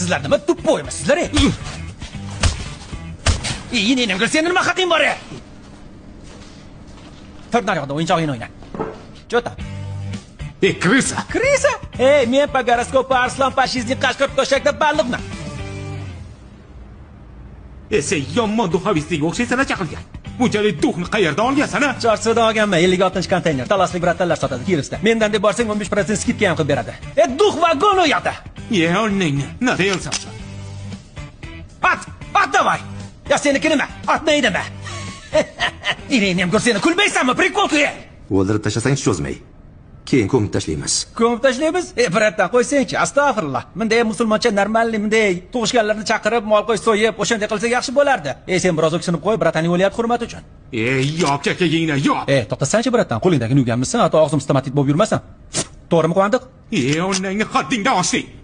Sizlar nima тупой misizlar, ey? Ey, enamga seni nima haqing bor, ey? Tur naryoqda, o'yinchog'ingni o'yna. Чё там? Ey, крыса! Крыса? Ey, men по гороскопу arslon, по жизни qashqir, to'shakda baliqman. E, sen yomon духовист ga o'xshaysan, chaqilgan. Bunchalik дух ni qayerdan olgansan, a? Chorsudan olganman, 56-konteyner. Talaslik братан lar sotadi, Kirovsda. Mendan deb borsang, 15% скидка ham qilib beradi. E, дух vagon u yoqda. Ye, onangni. Надоел san. Ot, ot давай. Ya seniki nima? Ot nima? Enangni ham ko'r seni, kulmaysanmi? Прикол ku. O'ldirib tashlasang cho'zmay. Keyin ko'mib tashlaymiz. Ko'mib tashlaymiz? E, братан, qo'ysangchi, astag'firulloh. Bunday musulmoncha нормальный, bunday tug'ishganlarni chaqirib, mol qo'y so'yib, o'shanday qilsa yaxshi bo'lardi. E, sen biroz o'ksinib qo'y, братан ing o'lyapti hurmat uchun. Ey, yop chakagingni, yop. E, to'xtasanchi, братан, qo'lingdagini yuvganmisan, ato og'zim stomatit bo'lib yurmasin. To'g'rimi, Quvondiq? Ey, onangni haddingdan oshding.